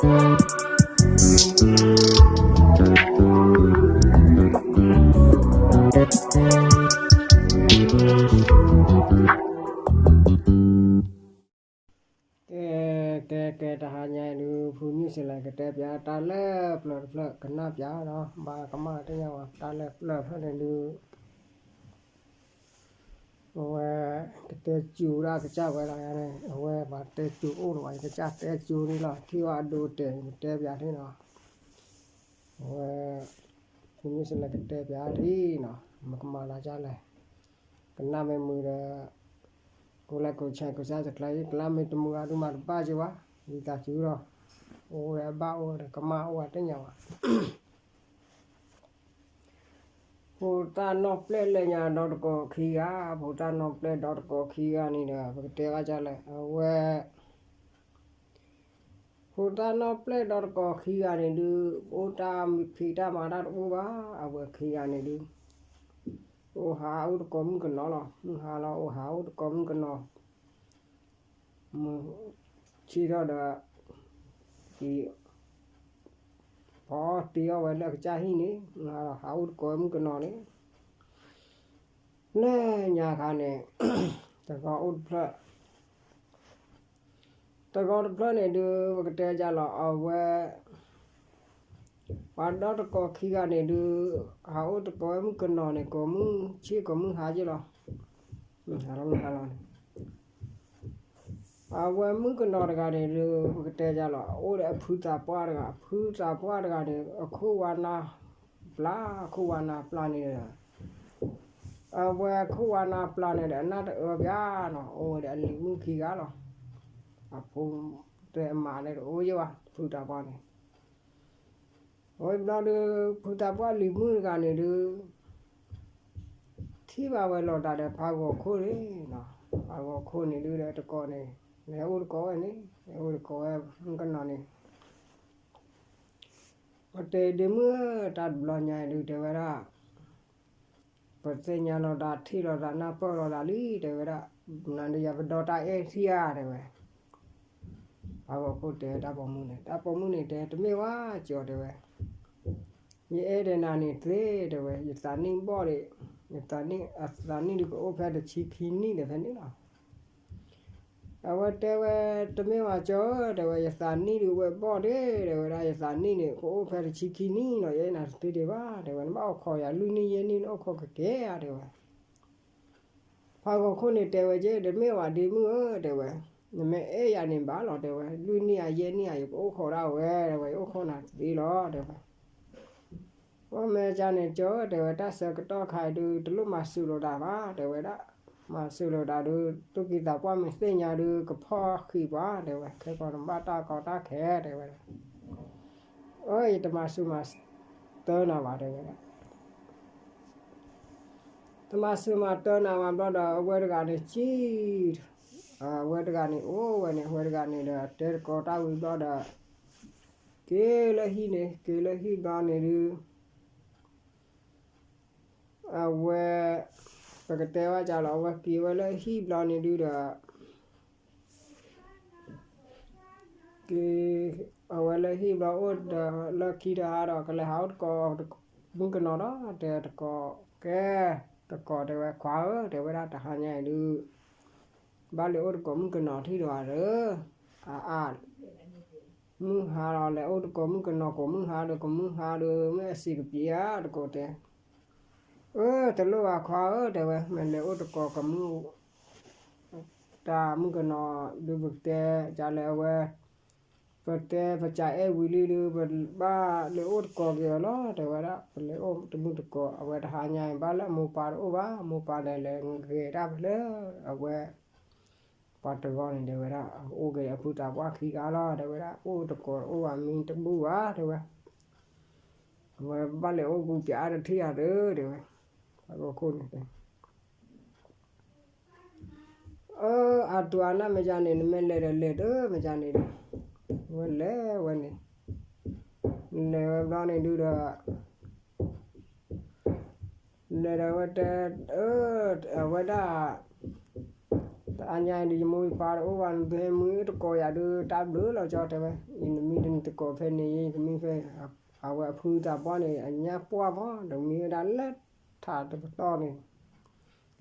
ကဲ ကဲ ကဲ တဟါညါအံၤဒုး ဖုမုၢ်စလဲၤကတဲပၠးတၢ်လၢပျၢၤတဖျၢၣ် ကနၣ်ပၠးနီၤ ဘၣ်ကမၣ်တသ့ၣ်ညါဝဲ တၢ်လၢပျၢၤတဖျၢၣ်န့ၣ်ဒုး အဝဲ ကတဲစူၤဒၣ်ကစၢ်ဝဲလီၤန့ၣ် အဝဲပှၤတဲစူၤအိၣ်လၢၤဘၣ် ကစၢ်တဲစူၤန့ၣ်လီၤ ထံၣ်ဘၣ်အဒိတဲာ် ကတဲပၠးထံၣ်နီၤ အဝဲ ဖုမုၢ်စလဲၤကတဲပၠးထံၣ်နီၤ မကမၤလၢ်ကၢ်လဲၣ် ကနၣ်မ့ၢ်မုာ်ဒီး ကိးလဲကိးဆဲးကိးဆဲးတကျါ ကနၣ်မ့ၢ်တမုာ်အဒုးမၤတဘၣ်က့ၤဘၣ် ဝံသးစူၤဒီး အိၣ်ဝဲအဘၣ်အိၣ်ဝဲဒီးကမၣ်အိၣ်ဝဲတသ့ၣ်ညါဘၣ် ဖိသၣ်နီၢ်ပျဲၢ်လၢညါဒီတကိးခံဂၤ ဖိသၣ်နီၢ်ပျဲၢ်ဒီတကိးခံဂၤန့ၣ်ဒီး ပကတဲဘၣ်ကၢ်လဲၣ် အဝဲ ဖိသၣ်နီၢ်ပျဲၢ်ဒီတကိးခံဂၤန့ၣ်ဒုး အိၣ်တၢ်ဖံးတၢ်မၤတၢ်တအိၣ်ဘၣ် အဝဲခံဂၤန့ၣ်ဒုး အိၣ်ဟးအိၣ်တကိးမုၣ်ကနီၤလီၤ မုၢ်ဟါလီၤ အိၣ်ဟးအိၣ်တကိးမုၣ်ကနီၤ မုၢ်ဆ့ၣ်ထီၣ်ဒီး ဖီတ့အီၣ်ဝဲလၢအကစၢ်ဟံၣ်န့ၣ် မုၢ်ဟါလီၤ ဟးအိၣ်တကိးမုၣ်ကနီၤန့ၣ် လၢညါခါန့ၣ် တဂီၤအိၣ်တဖျၢၣ် တဂီၤတဖျၢၣ်န့ၣ်ဒုး ပကတဲကၢ်လီၤ အဝဲ ပှၤဒီတကိးခံဂၤန့ၣ်ဒုး ဟးအိၣ်တကိးဝဲမုၣ်ကနီၤန့ၣ် ကိးမုၢ်ဆ့ၣ်ကိးမုၢ်ဟါက့ၤလီၤ မုၢ်ဟါလီၤမုၢ်ဟါလီၤန့ၣ် အဝဲမုၣ်ကနီၤတဂၤန့ၣ်ဒုး ပကတဲကၢ်လီၤ အိၣ်ဒီးအဖုသးပှၢ်တဂၤ အဖုသးပှၢ်တဂၤန့ၣ် အခိၣ်ဝါနါပျၢ် အခိၣ်ဝါနါပျၢ်န့ၣ်ဒီး အဝဲခိၣ်ဝါနါပျၢ်န့ၣ်ဒီး အနၢ်တအၢပၠးနီၤ အိၣ်ဝဲဒီးအလံၤမုၣ်ခံဂၤလီၤ အဖိတဲအမါန့ၣ်တအိၣ်ယဲၢ်ဘၣ် ဖုသးပှၢ်န့ၣ် အဝဲဘျီဒုး ဖုသးပှၢ်လံၤမုၣ်တဂၤန့ၣ်ဒုး ထံၣ်ဘၣ်ဝဲလီၤတၢ်ဒီးဖးဂီၤခိၣ်န့ၣ်နီၤ ဖးဂီၤခိၣ်န့ၣ်ဒုးဒီးတကိးန့ၣ် လဲၤအိၣ်တကိးဝဲန့ၣ် လဲၤအိၣ်တကိးဝဲမုၣ်ကနီၤန့ၣ် ပတဲဒ့မုၣ်ဧၢ တၢ်တဘျီညါအံၤဒုးတဲဝဲဒၣ် ပသ့ၣ်ညါလီၤတၢ်ထံၣ်လီၤတၢ်နၢ်ပၢၢ်လီၤတၢ်လံ တဲဝဲဒၣ် နၤဒီးယၤပဒီတၢ်အဲၣ်ထံၣ်ဧါ တဲဝဲ ဖးဂီၤခိၣ်တဲတၢ်ပိာ်မုၣ်န့ၣ် တၢ်ပိာ်မုၣ်န့ၣ်တဲ တမ့ၢ်ဝဲကၠီတဲဝဲ ယအဲၣ်ဒိးနၤန့ၣ်သ့ တဲဝဲ ယသးနံၣ်ဘီၣ်ဒီး ယသးနံၣ် အသးနံၣ်ဒုးကအိၣ်ဖဲတဆံခံနံၣ်ဒီးဖဲန့ၣ်လီၤ အဝဲတဲဝဲ တမ့ၢ်ဘၣ်ကၠီဧၢ တဲဝဲ ယသးနံၣ်ဒုးဝဲဘီၣ်ဒ့ တဲဝဲဒၣ် ယသးနံၣ်န့ၣ် ကအိၣ်ဖဲတဆံခံနံၣ်နီၤ ယအဲၣ်နၤတသ့ဒံးဘၣ် တဲဝဲ နဘၣ်အိၣ်ခိးယၤ လွံၢ်နံၣ်ယဲၢ်နံၣ်နအိၣ်ခိးကကဲဧါ တဲဝဲ ဖးဂီၤခိၣ်န့ၣ်တဲဝဲက့ တမ့ၢ်ဘၣ်ဒ့မုၣ်ဧၢ တဲဝဲ နမ့ၢ်အဲၣ်ယၤန့ၣ်ဘၣ်လီၤ တဲဝဲ လွံၢ်နံၣ်ဧါယဲၢ်နံၣ်ဧါ ယကအိၣ်ခိးဒၣ်ဝဲ တဲဝဲ ယအိၣ်ခိးနၤတသ့လီၤ တဲဝဲ အမ့ၢ်ကန့ၣ်ကၠီ တဲဝဲ တၢ်ဆၢကတီၢ်ခါအံၤဒုး တလိၣ်မၤစၢၤလိာ်တၢ်ဘၣ် တဲဝဲဒၣ် မၤစၢၤလိာ်တၢ်ဒုး သူၣ်ကံၢ်သးပှၢ်မ့ၢ်သ့ၣ်ညါဒုး ကဖီၣ်ဃံးပှၤ တဲဝဲ ခဲကီးနဘၣ်တၢ်ကီတၢ်ခဲ တဲဝဲဒၣ် အၢ ယတမၤစၢၤမၤတၢၤနၤဘၣ် တဲဝဲဒၣ် တမၤစၢၤမၤတၢၤနၤဘၣ်ဘျီဒီး အဝဲတဂၤန့ၣ်ကံ အဝဲတဂၤန့ၣ်အိၣ်ဝဲန့ၣ် အဝဲတဂၤန့ၣ်ဒီး တဲတကိးတၢ်ဝံၤဘျီဒီး က့ၤလၢဟံၣ်န့ၣ် က့ၤလၢဟံၣ်ဘျီန့ၣ်ဒုး အဝဲ ပကတဲဘၣ်ကၢ်လီၤ အဝဲက့ၤဝဲလၢဟံၣ်ဘျီန့ၣ်ဒုးဒီး က့ၤ အဝဲလၢဟံၣ်ဘျီအိၣ်ဒီးလၢခံတဟါဒီး ကလဲၤဟးအိၣ်တကိး မုၣ်ကနီၤဒီး တဲတကိး ကဲ တကိးတဲဝဲ ခွါဧၢ တဲဝဲဒၣ် တဟါညါအံၤဒုး ဘၣ်လဲၤအိၣ်တကိးမုၣ်ကနီၤထံၣ်ဒီးဧါ အါ မုၢ်ဟါလီၤ လဲၤအိၣ်တကိးမုၣ်ကနီၤ ကိးမုၢ်ဟါဒီး ကိးမုၢ်ဟါဒီး မ့ၢ်အစံးကပံးဧါ တကိးတဲ အၢ တလိၣ်ဘၣ်ခွါဧၢ တဲဝဲ မ့ၢ်လဲၤအိၣ်တကိးကမုၣ် တၢ်မုၣ်ကနီၤဒုး ပကတဲကၢ်လၢအဝဲ ပတဲပစံးအဲၣ်ဝံၤလံဒုး ပဘၣ်လဲၤအိၣ်တကိးက့ၤအီၤလီၤ တဲဝဲဒၣ် ပလဲၤအိၣ်တမုၢ်တကိး အဝဲတဟါညါအံၤ ဘၣ်လၢအမိၢ်ပၢ်တအိၣ်ဘၣ် အမိၢ်ပၢ်လဲၤလဲၤဂဲၤတၢ်ဖဲလၢ အဝဲ ပှၤတဂီၤန့ၣ် တဲဝဲဒၣ် အိၣ်က့ၤအဖုသးပှၢ်ခံဂၤလီၤ တဲဝဲဒၣ် အိၣ်တကိးအိၣ်ဘၣ်မံတဘူၣ်ဘၣ် တဲဝဲ အဝဲဘၣ်လဲၤအိၣ်ကူပျးအါတထံၣ်ဧါသ့ တဲဝဲ အခိၣ်န့ၣ်တဲ အၢ အတူၢ်အနၢ်မ့ၢ်ကန့ၣ် နမ့ၢ်လဲၤဒီးလဲၤတမ့ၢ်ကန့ၣ်ဒီး ဝဲလဲၤဝဲန့ၣ် လဲၤဝဲဘျီန့ၣ်ဒုးဒီး လဲၤဒီးဝဲတဲ အၢ အဝဲဒၣ် အါညါဒုး ယမိၢ်ယပၢ်တအိၣ်ဘၣ် နသုဟဲမံတကိးယၤဒုး တၢ်ဘျုးလီၤကၠီတဲဝဲ, ယနမံတကိးဖဲန့ၣ် ယကမံဖဲ အဝဲအဖုသးပှၢ်န့ၣ် အညၣ်ပှၢ်မး တမံဝဲဒၣ်လၢထးတကတီၢ်န့ၣ်,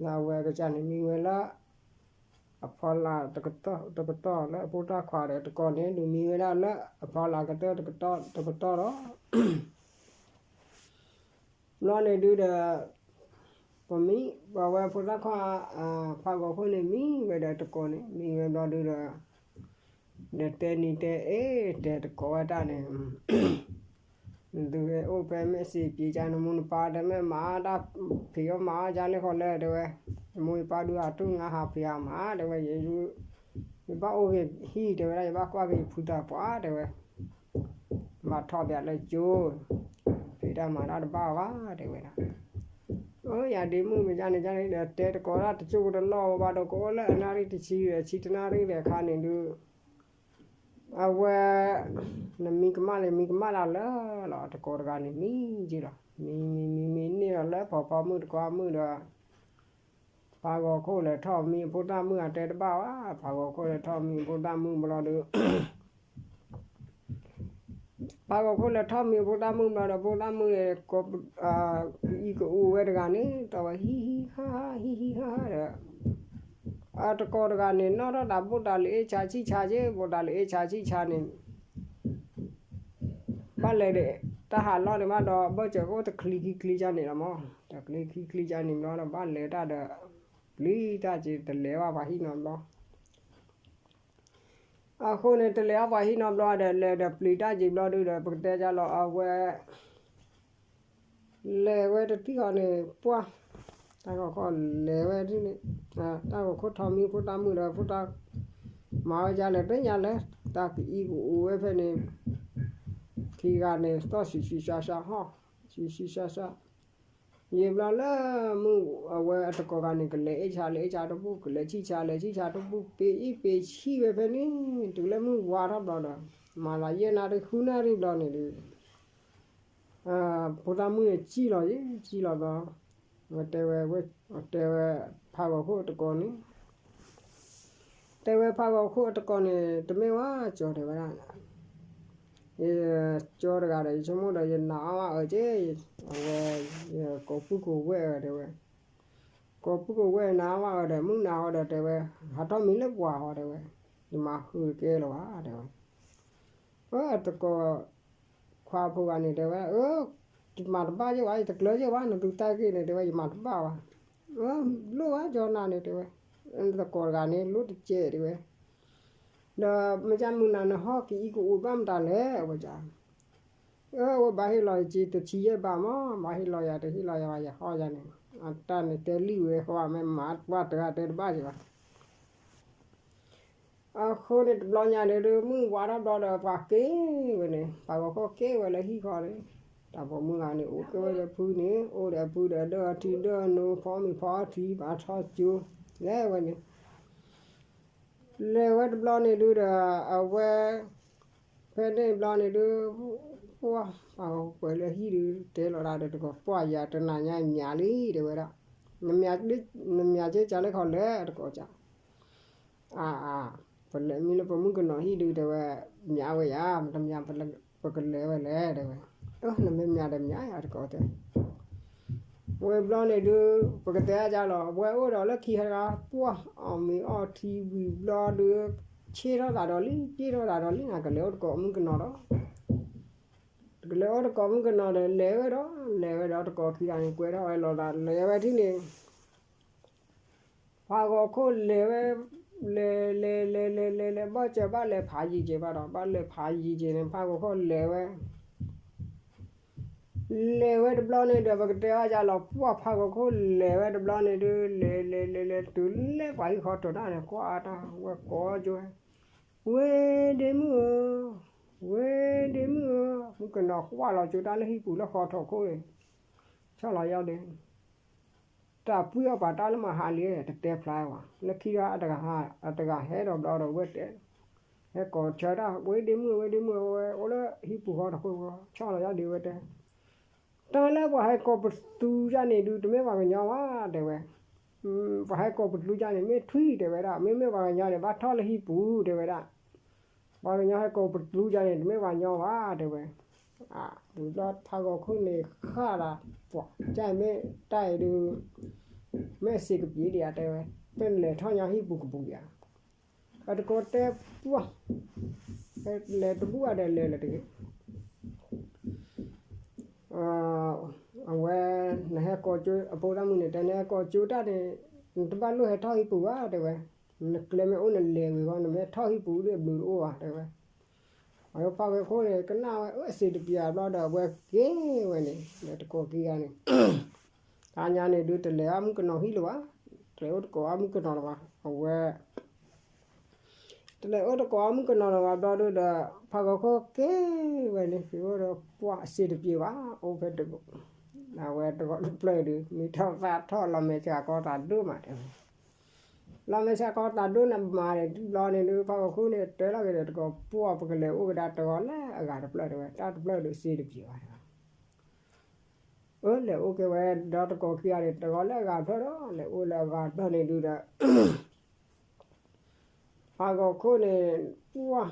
လၢအဝဲကစၢ်န့ၣ်မံဝဲလၢ အဖီလာ်တကတီၢ် တကတီၢ်လၢအဖိသၣ်ခွါဒီးတကိးန့ၣ် ဒုးမံဝဲဒၣ်လၢအဖီလာ်ကတၢၢ်တကတီၢ် တကတီၢ်ဒီး ဘျီန့ၣ်ဒုးဒီး ပမံ ပဝဲဖိသၣ်ခွါ ဖးဂီၤခိၣ်န့ၣ် မံဝဲဒီးတကိးန့ၣ် မံဝဲဘျီဒုးဒီး ဒီးတဲနံၤတဲအ့ တဲတကိးဝဲတၢ်န့ၣ် နသုဟဲအိၣ်ဖဲမဲာ်စံးပျံၤကၢ် နမိၢ်နပၢ်တဲမ့ၢ်မၤတၢ်ဖံးအီၣ်မၤအီၣ်ကၢ်လၢဃီလဲၣ်တဲဝဲ, ယမိၢ်ယပၢ်ဒုးဟးတူၢ်ငါဟးဖံးဟးမၤတဲဝဲ, ယ ယဘၣ်အိၣ်က့ၤဟံၣ်တဲဝဲဒၣ် ယဘၣ်ကွၢ်က့ၤယဖုသးပှၢ်တဲဝဲ, ဘၣ်ထီၣ်ပၠးလၢကၠိ, ဖံးတၢ်မၤတၢ်တဘၣ်ဘၣ်တဲဝဲဒၣ်, အၢ ယၤဒ့မုၣ်မ့ၢ်ကၢ်န့ၣ်ကၢ်န့ၣ်ဒီး တဲတကိးတၢ်တစိၢ်တလီၢ်ဘၣ်ဒီး ကအိၣ်လၢအနၣ်ရံၣ်တဆံဒီး ဆံတနၣ်ရံၣ်ဒီးအခါန့ၣ်ဒုး အဝဲ နမံကမၣ်လၢမံကမၣ်လၢလၢလီၤ တကိးတဂၤန့ၣ်မံက့ၤလီၤ မံမံမံမံန့ၢ်ဒီးလၢဖီဖီမုၣ်တကွၢ်မုၣ်ဒီး ဖးဂီၤခိၣ်လဲၤထီၣ်မံအဖိသၣ်မုၣ်အတဲတဘၣ်ဘၣ် ဖးဂီၤခိၣ်လဲၤထီၣ်မံအဖိသၣ်မုၣ်ဘျီဒီး ဖးဂီၤခိၣ်လဲၤထီၣ်မံအဖိသၣ်မုၣ်ဘျီဒီး ဖိသၣ်မုၣ်န့ၣ် ကအံၣ်ကအူဝဲတဂၤန့ၣ် တီဝဲဟံၣ်ဟံၣ်ဟါဟါ ဟံၣ်ဟံၣ်ဟါဟါဒီး အတကိးတဂၤန့ၣ် နီၣ်ထီၣ်သးဘိၣ်တၢ်လၢအ့ၣ်ဆါဆံၣ်ဆါက့ ဘိၣ်တၢ်လၢအ့ၣ်ဆါဆံၣ်ဆါန့ၣ် ဘၣ်လဲၤဒီး တၢ်ဟးလီၢ်န့ၣ်ဘၣ်ဒီး ဘၢၣ်စၢၤကအိၣ်တချံခံချံကန့ၣ်လီၤမး တချံခံချံကန့ၣ်ဘျီဒီး ဘၣ်လဲၤတၢ်ဒီး ပျံၤတၢ်က့ၤတလဲၤဘၣ်ပှၤဟံၣ်နီတဘျီ အဃိန့ၣ် တလဲၤဘၣ်ပှၤဟံၣ်နီတဘျီဒီး လဲၤဒီးပျံၤတၢ်က့ၤဘျီဒုဒီး ပကတဲဒ်လီၤ အဝဲ လဲၤဝဲတထံၣ်ဃီန့ၣ် ပှၢ် တၢ်ဂီၤခီလဲၤဝဲဒ်န့ၣ် တၢ်ဂီၤခိၣ်ထီၣ်မံဖိသၣ်မုၣ်ဒီးဖိသၣ် မၤဝဲဒ်လဲၣ် သ့ၣ်ညါလၢ တၢ်ကအံၣ်ကအိၣ်ဝဲဖဲန့ၣ် ခံဂၤန့ၣ် သီၣ်ဆံးဆံးစှၤစှၤဟီၣ် ဆံးဆံးစှၤစှၤ ယံာ်ဘျီလၢမုၢ်အဝဲအတကိးဂၤန့ၣ် ကလဲၤအ့ၣ်ဆါလဲၤအ့ၣ်ဆါတဘူၣ် ကလဲၤဆံၣ်ဆါလဲၤဆံၣ်ဆါတဘူၣ် ပ့ၤအံၣ်ပ့ၤဆံၣ်ဝဲဖဲန့ၣ် တုၤလၢမုၢ်ဝါထီၣ်ဘျီဒီး မၤသးယဲၢ်နၣ်ရံၣ်ဃုနၣ်ရံၣ်ဘျီန့ၣ်ဒီး ဖိသၣ်မုၣ်န့ၣ်စံၣ်လီၤယံၤ စံၣ်လီၤဘျီ ဝဲတဲဝဲ ဝဲတဲဝဲ ဖးဂီၤခိၣ်အတကိးန့ၣ် တဲဝဲဖးဂီၤခိၣ်အတကိးန့ၣ် တမ့ၢ်ဝဲကၠီတဲဝဲဒၣ် ယကၠီတဂၤဒီး ယဆိကမိၣ်ဒီး ယနာ်အီၣ်ဘၣ်အၢက့ အဝဲ ယကိးပုၢ်ကိးဝဲၢ်တဲဝဲ ကိးပုၢ်ကိးဝဲၢ်နာ်အီၣ်ဘၣ်အၢဒီး မုၢ်နၤဃီဒီးတဲဝဲ ဟးထီၣ်မံလၢပှၤဃီတဲဝဲ ယမၤဃုာ်ကဲလၢၤဘၣ်တဲဝဲ အတကိး ခွါဖိဂၤန့ၣ်တဲဝဲ အၢ ယမၤတဘၣ်ယဲၢ်ဘၣ် ယတကျၢၤယဲၢ်ဘၣ် နသုတၢ်ဂ့ၢ်န့ၣ်တဲဝဲ ယမၤတဘၣ်ဘၣ် အၢ လိၣ်ဘၣ်ကၠီနၤန့ၣ်တဲဝဲ တကိးတဂၤန့ၣ် လိၣ်တကဲးတဲဝဲ ဒီးမ့ၢ်ကၢ်မုၢ်နၤနဟီၣ်ကအံၣ်ကအိၣ်ဘၣ်မတၤလဲၣ် အဝဲကၢ် အၢ အဝဲဘၣ်ဟ့ၣ်လီၤယက့တဆံယဲၢ်ဘၣ်မး ဘၣ်ဟ့ၣ်လီၤယၤတဟ့ၣ်လီၤယၤဘၣ် ယဟီၣ်ယၤန့ၣ် အတၢ်န့ၣ်တဲလံဝဲဃီမ့ၢ်မၤပှၢ်တဂၤတဲတဘၣ်ယဲၢ်ဘၣ် အဃိန့ၣ်တဘျီညါဒီး မုၢ်ဝါထီၣ်ဘျီဒီးပှၤက့ၤဝဲန့ၣ် ပှၤဂီၤခီက့ၤဝဲလၢဟံၣ်ဃီန့ၣ် တၢ်ပိာ်မုၣ်ဂၤန့ၣ် အိၣ်က့ၤဝဲလၢဖုန့ၣ် အိၣ်ဒီးအဖုဒီးဒၢအထံဒၢအနိ ဖီမ့ၤဖီထံ ဘၣ်ထီၣ်ကၠိ လဲၤဝဲန့ၣ် လဲၤဝဲတဘျီန့ၣ်ဒုဒီး အဝဲ ဖဲန့ၣ်ဘျီန့ၣ်ဒု ပှၢ် ပှၤဂီၤကွဲးလၢဟံၣ်ဒု တဲလီၤတၢ်ဒီးတကိး ပှၢ်ယၤတနၤညါမၠးလံ တဲဝဲဒၣ် နမၠးက့ၤကၢ်လၢခီလဲၣ် တကိးကၢ် အါ အါ ပလဲၤမံလၢပမုၣ်ကနီၤဟံၣ်ဒု တဲဝဲ မၠးဝဲယၤ မတမၠး ပကလဲၤဝဲလဲၣ် တဲဝဲ အၢ နမ့ၢ်မၠးဒီးမၠးယၤ တကိးတဲ ဝဲဘျီန့ၣ်ဒု ပကတဲအါကၢ်လီၤ ဝဲအိၣ်ဒီးလၢခံဟဲဂၤ ပှၢ် အီၣ်မ့ၤအီထံဝံၤဘျီဒု ဆ့ထီၣ်သးဒီးလံ ဆ့ထီၣ်သးဒီးလံ နကလဲၤအိၣ်တကိးမုၣ်ကနီၤဒီး ကလဲၤအိၣ်တကိးမုၣ်ကနီၤဒီး လဲၤဝဲဒီး လဲၤဝဲဒီးတကိးခံဂၤန့ၣ် ကွဲထီၣ်ဝဲလီၤသး လဲၤဝဲဒ်န့ၣ် ဖးဂီၤခိၣ်လဲၤဝဲ လဲၤ လဲၤ လဲၤ လဲၤ လဲၤ လဲၤ ဘၣ်စၢၤဘၣ်လဲၤဖးယံၤက့ၤဘၣ်ဒီး ဘၣ်လဲၤဖးယံၤက့ၤန့ၣ် ဖးဂီၤခိၣ်လဲၤဝဲ လဲၤဝဲတဘျီန့ၣ်ဒီး ပကတဲအါကၢ်လီၤ ပှၢ်ဖးဂီၤခိၣ်လဲၤဝဲတဘျီန့ၣ်ဒု လဲၤ လဲၤ လဲၤ လဲၤ တုၤလၢပှၤဟံၣ်ဃီထီၣ်တၢ်န့ၣ် ကွၢ်တၢ် ဝဲကိးကၠိဝဲ ဝဲဒ့မုၣ်ဧၢ ဝဲဒ့မုၣ်ဧၢ မုၣ်ကနီၤကွၢ်လီၤကၠိတၢ်လၢဟံၣ်ပူၤလၢဃီထီၣ်ခိၣ်န့ၣ် ဆီၣ်လီၤယီၢ်ဒ့ တၢ်ပှံၢ်အီၣ်ပာ်တၢ်လၢမဟါလံ တတဲဖျါဝဲ လၢခံဒီး အတဂၤဟဲဒီးဘျီဒီးဝဲတဲ ဟဲကိးဆၢတၢ် ဝဲဒ့မုၣ် ဝဲဒ့မုၣ် ဝဲအိၣ်လၢဟံၣ်ပူၤဃီတခိၣ် ဆီၣ်လီၤယီၢ်ဒ့ဝဲတဲ တၢ်လၢပှၤဟဲကိးပသူယၤန့ၣ်ဒု တမ့ၢ်ပှၤကညီဘၣ် တဲဝဲ ပှၤဟဲကိးပတြူၢ်ကါန့ၣ် မ့ၢ်ထွံၣ်တဲဝဲဒၣ်, မ့မ့ၢ်ပှၤကညီန့ၣ် ဘၣ်ထီၣ်လၢဟံၣ်ပူၤတဲဝဲဒၣ်. ပှၤကညီဟဲကိးပတြူၢ်ကါန့ၣ် တမ့ၢ်ပှၤကညီဘၣ်တဲဝဲ. ဝံၤဘျီဖးဂီၤခိၣ်န့ၣ်ဃၣ်ဒီး ပှၤကါမ့ၢ်တၢ်အံၤဒုး မ့ၢ်စံးကပံၤဒံးဧါတဲဝဲ, ပလဲၤထီၣ်ညီဟံၣ်ပူၤကပူၤဧါ. အတကိးတဲပှၢ်, လဲၤတဘူၣ်အဒီးလဲၤလၢၤတဂ့ၤ. အဝဲ နဟဲကိးကၠိ အဖိသၣ်မုၣ်န့ၣ်တဲ နဟဲကိးကၠိတၢ်န့ၣ် နတဘၣ်လိၣ်ဟဲထီၣ်ဟံၣ်ပူၤဘၣ်တဲဝဲ. နကျဲမ့ၢ်အိၣ်နလဲၤဝံၤဃီ နမ့ၢ်ထီၣ်ဟံၣ်ပူၤဒ်အဘျုးတအိၣ်ဘၣ်တဲဝဲ. အဝဲဖးဂီၤခိၣ်န့ၣ် ကနၣ်ဝဲအၢစံးတပံၤအဘျီဒီး အဝဲက့ၤဝဲန့ၣ် ဒီးတကိးခံဂၤန့ၣ် တဟါညါန့ၣ်ဒုး တလဲၤအီၣ်မုၣ်ကနီၤဟံၣ်လၢၤဘၣ်, တလဲၤအိၣ်တကိးအီၣ်မုၣ်ကနီၤလၢၤဘၣ်. အဝဲ တလဲၤအိၣ်တကိးအီၣ်မုၣ်ကနီၤလၢၤဘၣ်ဘျီဒုးဒီး ဖးဂီၤခိၣ်က့ၤဝဲန့ၣ် က့ၤအိၣ်ဒီးပှၢ်အစံးတပံၤဘၣ် အိၣ်ဖဲတဘိ အဝဲတဂီၤတဖျၢၣ်ဒုး မ့ၢ်ထီၣ်သၣ်ထီၣ်လီၤမဲာ်ဆှးကီသးဒိၣ်မးတဲဝဲ. လီၤမဲာ်ဆှးကီသးဒိၣ်န့ၣ်မၤန့ၣ် တဘျီန့ၣ်ဒုး ဖးဂီၤခိၣ်န့ၣ် တဲလီၤက့ၤဒီးတကိးပှၢ် ပကလဲၤအိၣ်ကဒါတဂီၤလၢအဂၤတဖျၢၣ်တဲဝဲ, တၢ်တဖျၢၣ်ဒုးစံးတပံၤဘၣ်တဲဝဲ. အၢ လဲၤအိၣ်က့ၤဝဲဒီးတကိးခံဂၤန့ၣ် တဂီၤလၢအဂၤတဖျၢၣ်ဒီး လဲၤအိၣ်လၢအဂၤတဖျၢၣ်န့ၣ်ဒုးဒီး ဖးဂီၤခိၣ်န့ၣ် ပှၢ် ဟး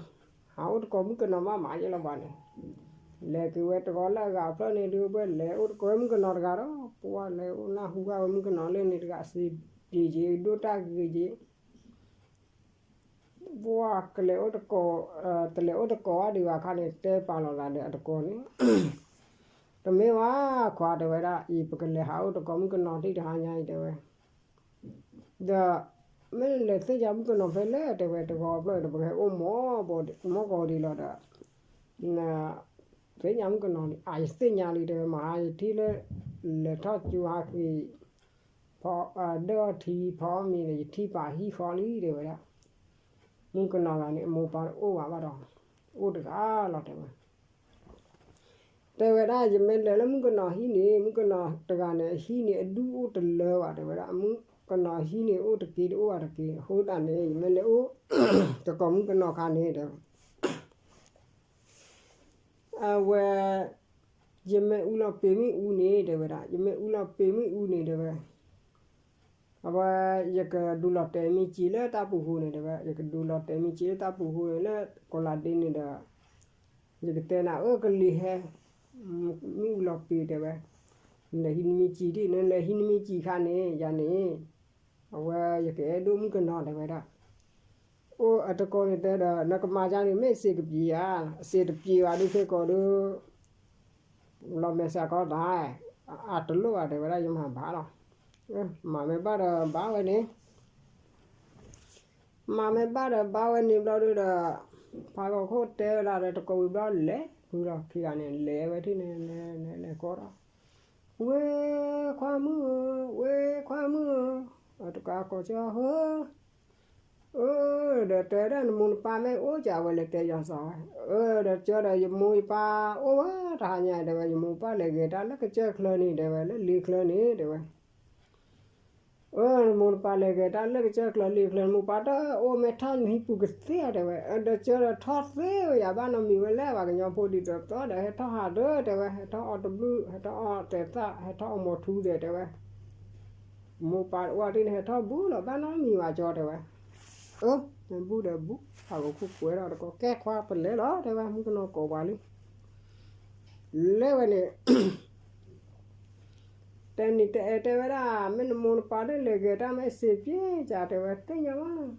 အိၣ်တကိးမုၣ်ကနီၤမးမးယဲလီၤဘၣ်န့ၣ်, လဲၤက့ၤဝဲတဂီၤလၢအဂၤဖျၢၣ်န့ၣ်ဒုး ဝဲလဲၤအိၣ်တကိးဝဲမုၣ်ကနီၤတဂၤဒီး ပှၢ်လဲၤအိၣ်နၢ်ဟူဘၣ်ဝဲမုၣ်ကနီၤလၢန့ၣ်တဂၤစံးပံၤက့ၤ ဒိၣ်တၢ်ဂ့ၤက့ၤ ပှၢ်ကလဲၤအိၣ်တကိး, တလဲၤအိၣ်တကိးဘၣ်ဒံးဘၣ်ခါန့ၣ် တဲပာ်လီၤသးဒီးအတကိးန့ၣ်, တမ့ၢ်ဘၣ်ခွါတဲဝဲဒၣ်အံၤ ပကလဲၤဟးအိၣ်တကိးမုၣ်ကနီၤသ့ၣ်တဟါညါအံၤတဲဝဲ, ဒီး မ့ၢ်လဲၤသ့ၣ်ညါမုၣ်ကနီၤဖဲလဲၣ်တဲဝဲ, တဂီၤဖျၢၣ်ဒီး ပကဟဲအိၣ်မီၢ်ဘီမီၢ်ကီၤဒံးလီၤဒီး သ့ၣ်ညါမုၣ်ကနီၤန့ၣ် အယသ့ၣ်ညါလံတဲဝဲ, မဟါယထံၣ်လၢ လဲၤထီၣ်ကၠိဟါဃံ ဖီဒၢၣ်အီထံဖီမံၤဒီး ယထံၣ်ပာ်ဟံၣ်ဃီလံတဲဝဲဒၣ်, မုၣ်ကနီၤဂၤန့ၣ် အမိၢ်ပၢ်တအိၣ်ဘၣ်ဘၣ်ဒီး အိၣ်တဂၤလီၤတဲဝဲ. တဲဝဲဒၣ် ယမ့ၢ်လဲၤလၢမုၣ်ကနီၤဟံၣ်န့ၣ် မုၣ်ကနီၤတဂၤန့ၣ် အဟံၣ်န့ၣ် အဒူၣ်အိၣ်တလၢဘၣ်တဲဝဲဒၣ်, မုၣ်ကနီၤဟံၣ်န့ၣ် အိၣ်တက့တအိၣ်ဘၣ်တက့, အဃိသတးန့ၣ် ယမ့ၢ်လဲၤအိၣ် တကိးမုၣ်ကနီၤခါန့ၣ်တဲဝဲ အဝဲ ယမ့ၢ်အူလီၤပ့ၤမ့ၣ်အူန့ၣ်တဲဝဲဒၣ်, ယမ့ၢ်အူလီၤပ့ၤမ့ၣ်အူန့ၣ်တဲဝဲ, အဝဲ ယကဒုးလီၤတဲာ်မ့ၢ်စံာ်လၢတၢ်ပူၤဃိန့ၣ်တဲဝဲ, ယကဒုးလီၤတဲာ်မ့ၢ်စံာ်လၢတၢ်ပူၤဃိန့ၣ် လၢကီၤလၤဒ့န့ၣ်ဒီး ယကတဲနၤအၢကလံၤဟဲ မ့ၣ်အူလီၤပ့ၤတဲဝဲ, နလဲၤဟံးနမ့ၢ်စံာ်ဒ် နလဲၤဟံးနမ့ၢ်စံာ်ခါန့ၣ် ယၤန့ၣ် အဝဲယကအဲၣ်ဒိၣ်မုၣ်ကနီၤတဲဝဲဒၣ်. အိၣ်အတကိးန့ၣ်တဲဒီး နကမၤယၤန့ၣ် မ့ၢ်စံးကပံၤဧါ, စံးတပံၤဘၣ်ဒုးခဲကိာ်ဒုး လီၤမဲာ်ဆှးကီသး, အတလိၣ်ဘၣ်တဲဝဲဒၣ် ယမၤဘၣ်လီၤ. မၤမ့ၢ်ဘၣ်ဒီးဘၣ်ဝဲန့ၣ် မၤမ့ၢ်ဘၣ်ဒီးဘၣ်ဝဲန့ၣ်ဘျီဒုးဒီး ဖးဂီၤခိၣ်တဲဝဲဒၣ်ဒီးတကိးဝံၤဘျီလဲၤ ဃုာ်ဒီးခံဂၤန့ၣ် လဲၤဝဲထံၣ်န့ၣ် လဲၤလဲၤလဲၤကိးဒီး ဝဲခွါမုၣ်ဧၢ, ဝဲခွါမုၣ်ဧၢ, တကးကိးဆၢဟၢ အၢ ဒီးတဲဒၣ်နမိၢ်နပၢ်မ့ၢ်အိၣ်ကဝဲလဲၤတဲယၤစီၤဝဲ, အၢ ဒီးကၢဒီးယမိၢ်ယပၢ်အိၣ်ဝဲတဟါညါတဲဝဲ, ယမိၢ်ပၢ်လဲၤဂဲၤတၢ်လၢကစၢၢ်ချၢန့ၣ်တဲဝဲ လၢလ့ချၢန့ၣ်တဲဝဲ အၢ နမိၢ်နပၢ်လဲၤဂဲၤတၢ်လၢကစၢၢ်ချၢလ့ချၢ နမိၢ်ပၢ်တအိၣ်မ့ၢ်ထီၣ်နဟံၣ်ပူၤကသ့ဧါတဲဝဲ, ဒီးကၢဒီးထီၣ်သ့ဝဲယၤဘၣ်နီတမံၤဝဲလဲၣ် ပှၤကညီဖိဒ်သိးသိးဒီး ဟဲထီၣ်ဟးဒၢတဲဝဲ, ဟဲထီၣ်အီၣ်တဘျုး ဟဲထီၣ်အီၣ်တဲာ်သၣ် ဟဲထီၣ်အီၣ်မိာ်ထူသဲးတဲဝဲ, မိၢ်ပၢ်အိၣ်ဝဲဒ်န့ၣ် ဟဲထီၣ်ဘူးလီၤ ဘၣ်နီတမံၤဝဲကၠီတဲဝဲ, အၢ မ့ၢ်ဘူးဒီးဘူး ဖးဂီၤခိၣ်ကွဲဒီးတကိး ကဲခွါပလဲၤလီၤတဲဝဲ မုၣ်ကနီၤကိးပှၤလံ လဲၤဝဲန့ၣ် တဲနံၤတဲအဲၣ်တဲဝဲဒၣ် မ့ၢ်နမိၢ်နပၢ်ဒ်လဲၤဂဲၤတၢ်မ့ၢ်အစ့ပျ့ကတဲဝဲ သ့ၣ်ညါဘၣ်,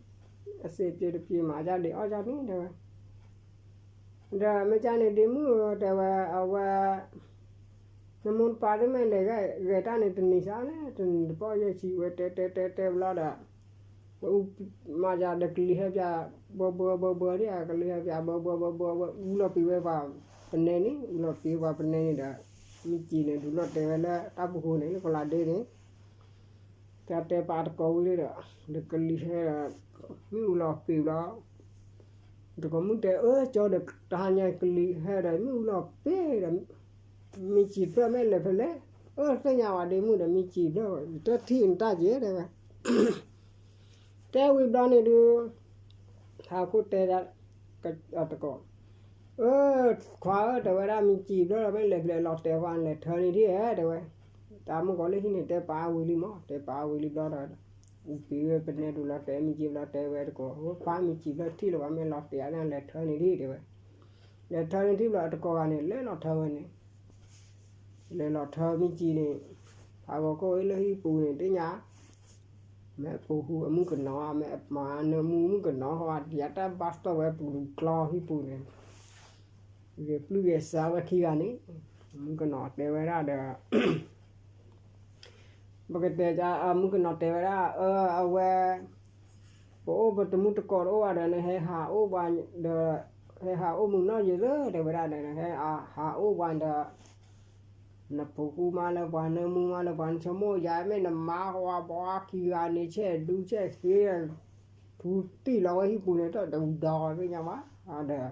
အစ့ပျ့တပျ့မး ယဒံးအီၣ်ယၤန့ၣ်တဲဝဲ, ဒီးမ့ၢ်ကန့ၣ်ဒ့မုၣ်ဧၢတဲဝဲ အဝဲ နမိၢ်နပၢ်ဒ်မ့ၢ်လဲၤဂဲၤတၢ်န့ၣ် တနံၤစးလဲၣ် တနံၤတပီၢ်ယဲၢ်ဆံဝဲ တဲတဲတဲတဲဘျီဒီး မၤယၤဒီးကလံၤဟဲပၠး ဘၢဘၢဘၢဘၢဒ် ကလံၤဟဲပၠး ဘၢဘၢဘၢဘၢဘၢ အူလီၤပံာ်ဝဲပှၤပနဲန့ၣ် အူလီၤပံာ်ပှၤပနဲန့ၣ်ဒီး မ့ၢ်စံာ်န့ၣ် ဒုးလီၤတဲာ်ဝဲလၢတၢ်ပူၤဃိန့ၣ် လၢကီၤလၤဒ့န့ၣ် တၢ်တဲပာ်တကိးဝံၤဒီး ဒီးကလံၤဟဲဒီး မ့ၢ်အူလီၤပံာ်ဘျီ တကိးမုၣ်တဲ အၢ ကၠီဒီးတဟါညါကလံၤဟဲဒီး မ့ၢ်အူလီၤပံာ်ဒီး မ့ၢ်စံာ်ဖျၢၣ်မ့ၢ်လဲၤဖဲလဲၣ်, အၢ သ့ၣ်ညါဝဲဒ့မုၣ်ဒီး မ့ၢ်စံာ်ဖျၢၣ် တထံၣ်နတၢ်က့ၤတဲဝဲ, တဲဝံၤဘျီန့ၣ်ဒုး ဟးခိၣ်တဲဒၣ်တကိး, အၢ ခွါဧၢ တဲဝဲဒၣ် မ့ၢ်စံာ်ဖျၢၣ်ဒီး မ့ၢ်လဲၤဖဲလဲၣ်လီၤတဲာ်ပှၤ လဲၤထၢန့ၣ်ဒ်တဲဝဲ, တၢ်မုၣ်ကီၤလၢဟံၣ်န့ၣ် တဲပာ်ဝံၤလံမး တဲပာ်ဝံၤလံဘျီဒီး ပံၤဝဲပနဲဒိၣ်လီၤတဲာ်မ့ၢ်ကံဘျီတဲဝဲတကိး, ပၢ်မ့ၢ်ကံဘျီထံၣ်လၢၤဘၣ် မ့ၢ်လီၤတဲာ်အါန့ၣ် လဲၤထၢန့ၣ်ဒ်တဲဝဲ, လဲၤထၢန့ၣ်ထံၣ်ဘျီတကိးဂၤန့ၣ် လဲၤလီၤထၢဝဲန့ၣ်, လဲၤလီၤထၢမ့ၢ်ကံန့ၣ်, ဖးဂီၤခိၣ်အ့ၣ်လၢဟံၣ်ပူၤန့ၣ် သ့ၣ်ညါ မ့ၢ်ပူၤဟူအမုၣ်ကနီၤ မ့ၢ်မၤနၢမူမုၣ်ကနီၤ ဟီဒံးအတၢ်ဘၣ်စတီၢ်ဝဲ ပလူၤကျီဟံၣ်ပူၤန့ၣ်, ဂဲၤပျုၢ်ဂဲၤစးဝဲခံဂၤန့ၣ်, မုၣ်ကနီၤတဲဝဲဒၣ်ဒီး ပကတဲ မုၣ်ကနီၤတဲဝဲဒၣ် အဝဲ ပအိၣ်ပတမုၢ်တကိးတအိၣ်ဘၣ်ဒီး နဟဲဟးအိၣ်ပှၤဒီး ဟဲဟးအိၣ်မုၢ်နီၢ်ယံၤလၢ တဲဝဲဒၣ်ဒီး နဟဲဟးအိၣ်ပှၤဒီး နပူၤဃူမးလၢပှၤ နၢမူမးလၢပှၤ နဆိကမိၣ်ယၤ မ့ၢ်နမါဟီဝဲပှၤခံဂၤန့ၣ် ဆဲးဒူဆဲးဃ့ ထူတံၢ်လီၤဝဲဟံၣ်ပူၤန့ၣ် တၢ်တဝံၤဒီး သ့ၣ်ညါဘၣ်ဒီး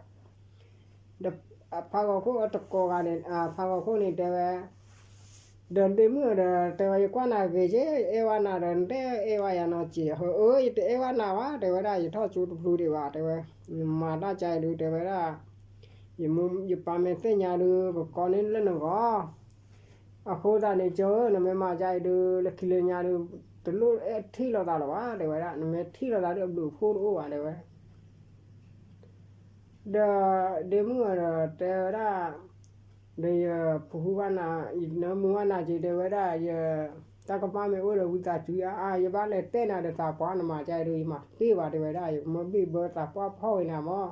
ဒီးဖးဂီၤခိၣ်အတကိးဂၤန့ၣ် ဖးဂီၤခိၣ်န့ၣ်တဲဝဲ, ဒီးဒ့မုၣ်ဒီး တဲဝဲ ယကွၢ်နၤဂ့ၤက့ အဲၣ်ဝဲနၤဒီး နတအဲၣ်ဝဲယၤနီၤက့, အၢ ယတအဲၣ်ဝဲနၤဘၣ် တဲဝဲဒၣ် ယထီၣ်ကၠိတဖျိဒံးဘၣ် တဲဝဲ, ယမၤတၢ်ကါအံၤဒုး တဲဝဲဒၣ်, ယပၢ်မ့ၢ်သ့ၣ်ညါဒုး ကကိးန့ၢ်လၢနဂီၢ် အဃိသတးန့ၣ် ကၠီဧၢ နမ့ၢ်မၤကါအံၤဒုး လၢခံလၢညါဒုး တလိၣ်အဲၣ်ထံၣ်လိာ်သးလၢၤဘၣ် တဲဝဲဒၣ်, နမ့ၢ်ထံၣ်လိာ်သးဒုး အဘျုးအဖှိၣ်တအိၣ်ဘၣ် တဲဝဲ ဒီးဒ့မုၣ်ဒီးတဲဝဲဒၣ်, ဒီးယပူၤဃူဘၣ်နၤ ယနၢမူဘၣ်နၤက့ တဲဝဲဒၣ်, ယတၢ်ကမၣ်မ့ၢ်အိၣ်ဒီးဝံသးစူၤယၤ ယဘၣ်လဲၤတဲနၤဒီးသးပှၢ် နမၤကါအံၤဒုး ယမၤတပ့ၢ်ဘၣ် တဲဝဲဒၣ်, ယမ့ၢ်ဘ့ၣ်ဘၢသးပှၢ်ဖီၣ်ဝဲနၤမး,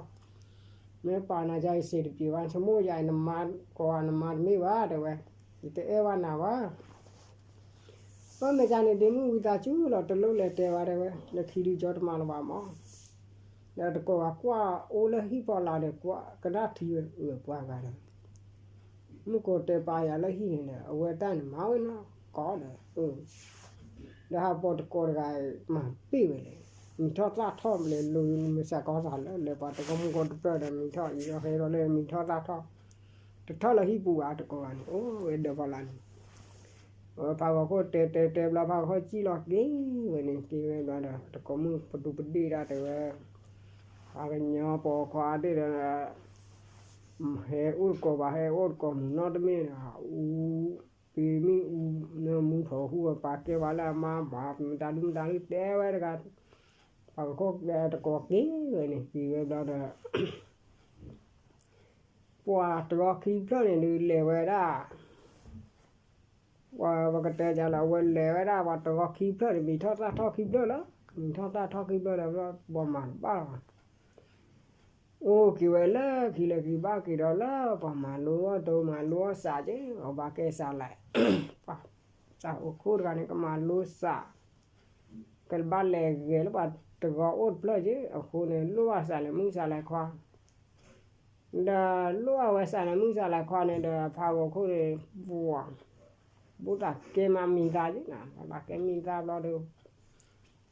မ့ၢ်ပာ်နၤကါအံၤစ့တပ့ၢ်ဘၣ် ဆိကမိၣ်ယၤအံၤ နမါကိးဂၤ နမါတမ့ၢ်ဘၣ် တဲဝဲ, ယတအဲၣ်ဘၣ်နၤဘၣ် အၢ မ့ၢ်ကါန့ၣ် ဒ့မုၣ်ဝံသးစူၤလီၤ တလိၣ်လဲၤတဲဘၣ် တဲဝဲ, လၢခံဒုးကၠီတမၤလၢၤဘၣ်မး, ဒီးတကိးဂၤကွၢ်အိၣ်လၢဟံၣ်ဖီလာ်ဒီး ကွၢ်ကနၣ်ထံဝဲ အၢ ပှၤဂၤဒီး မုၢ်ကိးတဲပာ်ယၤလၢဟံၣ်န့ၣ်ဒီး အဝဲတၢ်န့ၣ်မၤဝဲနီၢ်ကီးဒီး အၢ ဒီးဟးပိာ်တကိးတဂၤ မၤပ့ၢ်ဝဲလဲၣ်, မံၤထီၣ်သၣ်ထီၣ်လဲၤလိၤမုၢ်ဆါကီၢ်သးလၢ လဲၤပှၤတကိးမုၢ်ကိးတပျၢၢ်ဒီး မံၤထီၣ်အံၤဒီးဟဲဒီးလၢမံၤထီၣ်သၣ်ထီၣ်, တထီၣ်လၢဟံၣ်ပူၤဘၣ် တကိးဂၤန့ၣ် အိၣ်ဝဲဒီးဖီလာ်န့ၣ် ဖးဂီၤခိၣ်တဲတဲတဲဘျီ ဖးဂီၤခိၣ်စံၣ်လီၤက့ၤဝဲန့ၣ် က့ၤဝဲဘျီဒီး တကိးမုၢ်ပဒူပဒ့ၣ်ဒၣ်တဲဝဲ, ပှၤကညီပိာ်ခွါသ့ၣ်ဒီး ဟဲအိၣ်တကိးဘၣ် ဟဲအိၣ်တကိးမုၢ်နီၢ်တမ့ၢ်ဒီး အူ ပ့ၤမ့ၣ်အူ နၢမူထီၣ်ဟူဝဲ ပာ်ကဲပှၤလၢအမါဘၣ် မတၤဒုမတၤဒုတဲဝဲတဂၤ, ပှၤကခိၣ်တကိးက့ၤဝဲန့ၣ် က့ၤဝဲဘျီဒီး ပှၤတဂီၤခံဖျၢၣ်န့ၣ်ဒုးလဲၤဝဲဒၣ် ပှၤပကတဲဒ်လဲၣ် အဝဲလဲၤဝဲဒၣ် ပှၤတဂီၤခံဖျၢၣ်န့ၣ် မံၤထီၣ်သၣ်ထီၣ်ခံဖျၢၣ်လီၤ. မံၤထီၣ်သၣ်ထီၣ်ခံဖျၢၣ်လီၤ ဘျီပှၤမၤတဘၣ်လီၤဘၣ်. အိၣ်က့ၤဝဲလၢခံလၢခံဘၣ်က့ၤဒီးလၢ ပှၤမၤလိအီၣ်တိၤမၤလိအီၣ်စးက့ၤ အဘၣ်ကဲစးလဲၣ် ပှၤစးအိၣ်ခိၣ်တဂၤန့ၣ် ကမၤလိစး ကဘၣ်လဲၤဂဲၤလၢပှၤတဂီၤအိၣ်တဖျၢၣ်က့ၤ အဃိန့ၣ် လိၣ်ဘၣ်စးလဲၤမုၢ်စးလဲၤခွါ ဒီးလိၣ်ဘၣ်ဝဲစးလဲၤမုၢ်စးလဲၤခွါန့ၣ်ဒီး ဖးဂီၤခိၣ်န့ၣ် ပှၤ ဘူၣ်သးကဲမးမံသးက့ၤနၤ ဘၣ်ကဲမံသးဘျီဒီး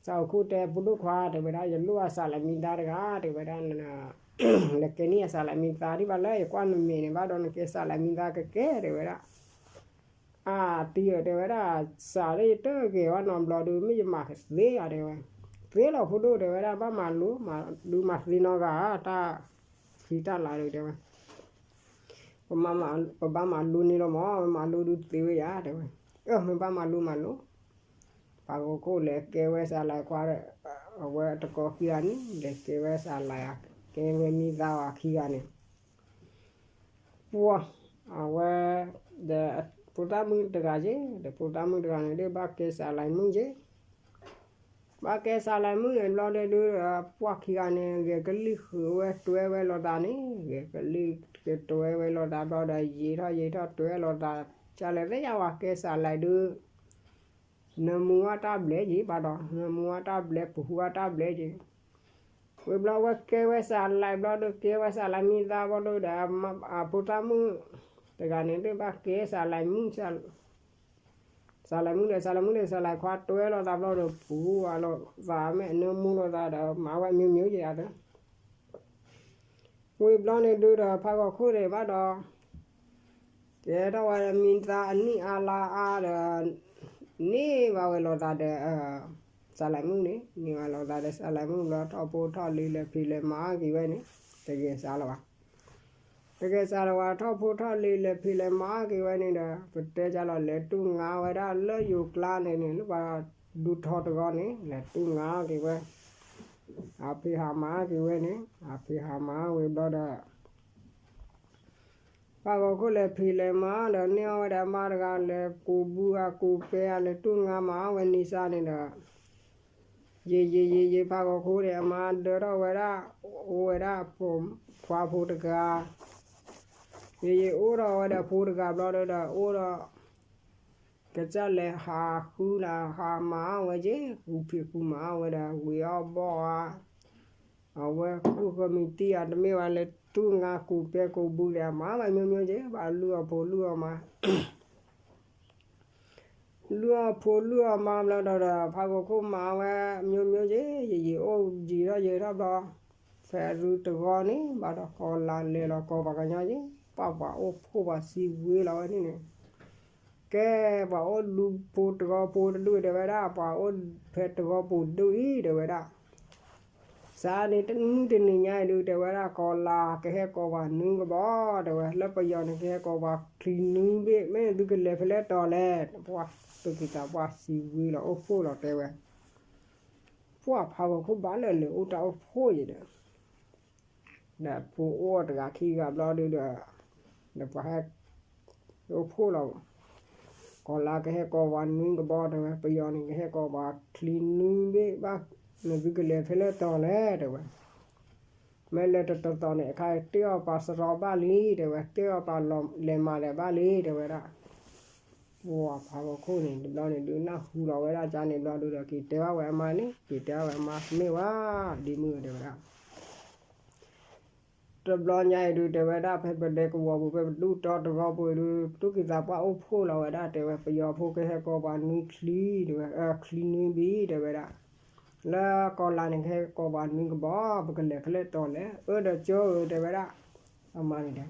စးအိၣ်ခိၣ်တဲ ဖိဒိၣ်ခွါ တဲဝဲဒၣ် ယလိၣ်ဘၣ်စးလဲၤမံသးတဂၤ တဲဝဲဒၣ် လဲၤကဲန့ၢ်ယစးလဲၤမံသးဒံးဘၣ်လၢ ယကွၢ်နမဲာ်န့ၣ်ဘၣ်ဒီး နကဲစးလဲၤမံသးကကဲ တဲဝဲဒၣ် အါတံၢ်ဧၢ တဲဝဲဒၣ် စးလၢယတဂဲၤဘၣ်နီတဘျီဒီး မ့ၢ်ယမၤကသ့ဧါ တဲဝဲ သ့လီၤဖိဒိၣ် တဲဝဲဒၣ် ဘၣ်မၤလိ မၤဒုးမၤသ့နီတဂၤ တၢ်ဖံးတၢ်လၤဒီး တဲဝဲ ပဘၣ်မၤလိန့ၣ်လီၤမး မၤလိဒုးသ့ဝဲယၤ တဲဝဲ အၢ မ့ၢ်ဘၣ်မၤလိမၤလိ ဖးဂီၤခိၣ်လဲၤကဲဝဲစးလဲၤခွါဒီး အဝဲတကိးခံဂၤန့ၣ် လဲၤကဲဝဲစးလဲၤ ကဲဝဲမံသးဝဲခံဂၤန့ၣ် ပှၤ အဝဲ ဒီးဖိသၣ်မုၣ်တဂၤက့ၤ ဒီးဖိသၣ်မုၣ်တဂၤန့ၣ် ဒ်ဘၣ်ကဲစးလဲၤမုၢ်က့ၤ ဘၣ်ကဲစးလဲၤမုၢ်န့ၣ်ဘျီဒီး ပှၤခံဂၤန့ၣ် ဂဲၤကလံၢ်ဃုာ်ဝဲတွဲဝဲလိာ်သးန့ၣ် ဂဲၤကလံၢ်ကတွဲဝဲလိာ်သးဘျီဒီး ယံာ်ထီၣ်ယံာ်ထီၣ်တွဲလိာ်သး ကလဲၤသ့ၣ်ညါဝဲကဲစးလဲၤဒုး နၢမူဝဲတၢ်ဘျဲၣ်က့ၤဘၣ်ဒီး နၢမူဝဲတၢ်ဘျဲၣ် ပဟူဝဲတၢ်ဘျဲၣ်က့ၤ ဝံၤဘျီဝဲကဲဝဲစးလဲၤဘျီဒီး ကဲဝဲစးလဲၤမံသးဘျီဒီး အဖိသၣ်မုၣ်တဂၤန့ၣ် ဒ်ဘၣ်ကဲစးလဲၤမုၢ် စးလဲၤမုၢ်ဒီး စးလဲၤမုၢ်ဒီး စးလဲၤခွါတွဲလိာ်သးဘျီဒီး ပူၤဝဲလိာ်သးမ့ၢ်အနၢမူလိာ်သးဒီး မၤဝဲမ့ၢ်မ့ၢ်ယၤဒီး ဝံၤဘျီန့ၣ်ဒုးဒီး ဖးဂီၤခိၣ်န့ၣ်ဘၣ်ဒီး ကဲထီၣ်ဝဲမံသးအနံၣ်အါလါအါဒီး န့ၢ်ဘၣ်ဝဲလိာ်သးဒီး စးလဲၤမုၢ်န့ၣ် န့ၢ်ဘၣ်လိာ်သးဒီး စးလဲၤမုၢ်ဘျီ ထီၣ်ဖိထီၣ်လံၤလဲၤဖံးလဲၤမၤအါက့ၤဝဲန့ၣ် တဂဲၤစးလၢၤဘၣ် တဂဲၤစးလၢၤဘၣ် ထီၣ်ဖိထီၣ်လံၤလဲၤဖံးလဲၤမၤအါက့ၤဝဲန့ၣ်ဒီး ပတဲကလီၤ လဲၤတူၢ်ငါဝဲဒၣ်လၢယိၤကျါန့ၣ်န့ၣ် လၢပှၤ ဒူထီတဂီၤန့ၣ် လဲၤတူၢ်ငါက့ၤဝဲ, အဖံးဟးမၤက့ၤဝဲန့ၣ် အဖံးဟးမၤဝံၤဘျီဒီး ဖးဂီၤခိၣ်လဲၤဖံးလဲၤမၤဒီး န့ၢ်အီၣ်ဝဲဒီးအမါတဂၤ လဲၤကူးဘုဧါကူးပဲဧါ လဲၤတူၢ်ငါမၤဝဲနံၤစါန့ၣ်ဒီး ယံာ်ယံာ်ယံာ်ယံာ် ဖးဂီၤခိၣ်န့ၣ် အမါဒၢထီၣ်ဝဲဒၣ်, အိၣ်ဝဲဒၣ် ခွါဖိတဂၤ, ယံာ်ယံာ်အိၣ်ထီၣ်ဝဲဒီးဖိတဂၤဘျီဒီး အိၣ်ဒီး ကစၢ်လဲၤဟးဃုလၢ ဟးမၤဝဲက့ၤ ကူးဖံးကူးမၤဝဲဒီး ဝံၤအီၣ်ဘီၣ်ဧါ, အဝဲကူၣ်ဃၢမံၤတံၢ်ဧါ တမ့ၢ်ဘၣ် လဲၤတူၢ်ငါကူးပဲကူးဘုဒီး မၤဝဲမျိုးမျိုးက့ၤ ဘၣ်လုၢ်အီၣ်ဖိလုၢ်အီၣ်မါ လုၢ်အီၣ်ဖိလုၢ်အီၣ်မါဘျီဒီး ဖးဂီၤခိၣ်မၤဝဲမျိုးမျိုးက့ၤ ယံာ်ယံာ်အိၣ်ယံာ်ထီၣ်ယံာ်ထီၣ်ဘျီ, ဖဲအရုတဂီၤန့ၣ် ဘၣ်ဒီးကီၤလၤလဲၤလီၤကိးပှၤကညီက့ၤ ပှၤပှၤအိၣ်ဖှိၣ်ပှၤစံးဝဲလီၤဝဲန့ၣ်န့ၣ် ကဲ ပှၤအိၣ်ဒူဖိတဂီၤဖိတဒူၣ် တဲဝဲဒၣ် ပှၤအိၣ်ဖဲတဂီၤပူၤဒူၣ်အံၤ တဲဝဲဒၣ် စးန့ၣ်တနံၣ်တနံၤညါအံၤဒုး တဲဝဲဒၣ် ကီၤလၤကဟဲကိးပှၤနွံကဘီ တဲဝဲ လၢပယီၤန့ၣ်ကဟဲကိးပှၤချံနွံဘ့ၣ် မ့ၢ်သုကလဲၤဖဲလဲၣ်တီၤလဲၣ် ပှၤသူၣ်ကံၢ်သးပှၢ်စံးဝဲလီၤအိၣ်ဖှိၣ်လီၤတဲဝဲ ပှၤဖးဂီၤခိၣ်ဘၣ်လၢလဲၤအိၣ်တၢ်အိၣ်ဖှိၣ်ယံၤဒီး ဒီးဖိအိၣ်တဂၤခံဂၤဘျီဒုးဒီး ဒီးပှၤဟဲ အိၣ်ဖှိၣ်လီၤ, ကီၤလၤကဟဲကိးပှၤနွံကဘီတဲဝဲ ပယီၤန့ၣ်ကဟဲကိးပှၤချံနွံဘ့ၣ်ဘၣ်, နသုကလဲၤဖဲလဲၣ်တီၤလဲၣ်တဲဝဲ, မ့ၢ်လဲၤတတီၤတီၤန့ၣ် အခါတ့ၢ်အီၣ်ပှၤစရီဘၣ်လံတဲဝဲ တ့ၢ်အီၣ်ပှၤလဲၤမၤဒီးဘၣ်လံတဲဝဲဒၣ်, ပှၤဖးဂီၤခိၣ်န့ၣ် တဘျီန့ၣ်ဒုးနၢ်ဟူလီၤဝဲဒၣ်ကန့ၣ်ဘျီဒုးဒီး က့ၤတဲဘၣ်ဝဲအမါန့ၣ် က့ၤတဲဘၣ်ဝဲအမါ မ့ၢ်ဝဲ ဒ်မုၢ်တဲဝဲဒၣ် တဘျီညါအံၤဒုး တဲဝဲဒၣ် ဖဲပဒဲကဝီၤပူၤ ဖဲပဒူၣ်တီတဂီၤပူၤအံၤဒုး ပသူၣ်ကံၢ်သးပှၢ်အိၣ်ဖှိၣ်လီၤဝဲဒၣ် တဲဝဲ ပယီၤဖိကဟဲကိးပှၤနွံချံ တဲဝဲ ချံနွံဘံ တဲဝဲဒၣ်, လၢကီၤလၤန့ၣ် ကဟဲကိးပှၤနွံကဘီ ပကလဲၤဖဲလဲၣ်တီၤလဲၣ် အၢဒီးကၠိဧၢ တဲဝဲဒၣ်, အမါန့ၣ်တဲ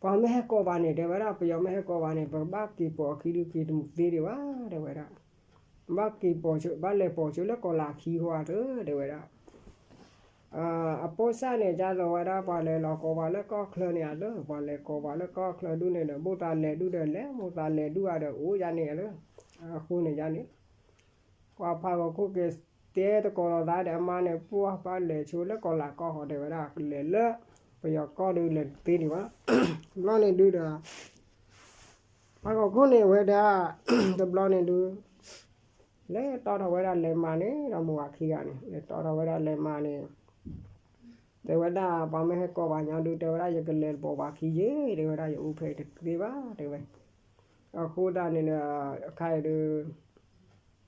ပှၤမ့ၢ်ဟဲကိးပှၤန့ၣ် တဲဝဲဒၣ် ပယီၤမ့ၢ်ဟဲကိးပှၤန့ၣ် ပကဘၣ်က့ၤပိာ်အခံဒုးက့ၤတမုာ်သ့ဒံးဘၣ် တဲဝဲဒၣ်, ဘၣ်က့ၤပိာ်ဆိ ဘၣ်လဲၤပိာ်ဆိလၢကီၤလၤခံဃီဧါ တဲဝဲဒၣ် အပိၢ်စၢ်န့ၣ် ကသိးဝဲဒၣ် ပှၤလဲၤလီၤကိးပှၤလၢကီၢ်ချၢန့ၣ်ဧါလၢ ပှၤလဲၤကိးပှၤလၢကီၢ်ချၢဒုးန့ၣ်ဒီး ဘိၣ်သးလဲၤဒုးဒီးလဲၤ ဘိၣ်သးလဲၤဒုးဧါဒီးအိၣ်ယါန့ၣ်ဧါလၢ အဃိန့ၣ်ယါန့ၣ် ပှၤဖးဂီၤခိၣ်က့ၤတဲတကိးလီၤသးဒီးအမါန့ၣ် ပှၤဘၣ်လဲၤဆိလၢကီၤလၤကီၢ်ဃီ တဲဝဲဒၣ် ကလဲၤလၢ ပယီၤကီၢ်ဒုးလဲၤတသ့ဒံးဘၣ် ဘျီန့ၣ်ဒုးဒီး ဖးဂီၤခိၣ်န့ၣ်ဝဲဒၣ် တဘျီန့ၣ်ဒုး လဲၤတီထီၣ်ဝဲဒၣ်လဲၤမၤန့ၣ် ဒီးမိၢ်ဝၤခံဂၤန့ၣ် လဲၤတီထီၣ်ဝဲဒၣ်လဲၤမၤန့ၣ် တဲဝဲဒၣ် ပှၤမ့ၢ်ဟဲကိးပှၤညီဒုး တဲဝဲဒၣ် ယကလဲၤပိာ်ပှၤခံယ့ၣ် တဲဝဲဒၣ် ယအိၣ်ဖဲအံၤတသ့ဘၣ် တဲဝဲ အဃိသတးန့ၣ်ဒီး အခါအံၤဒုး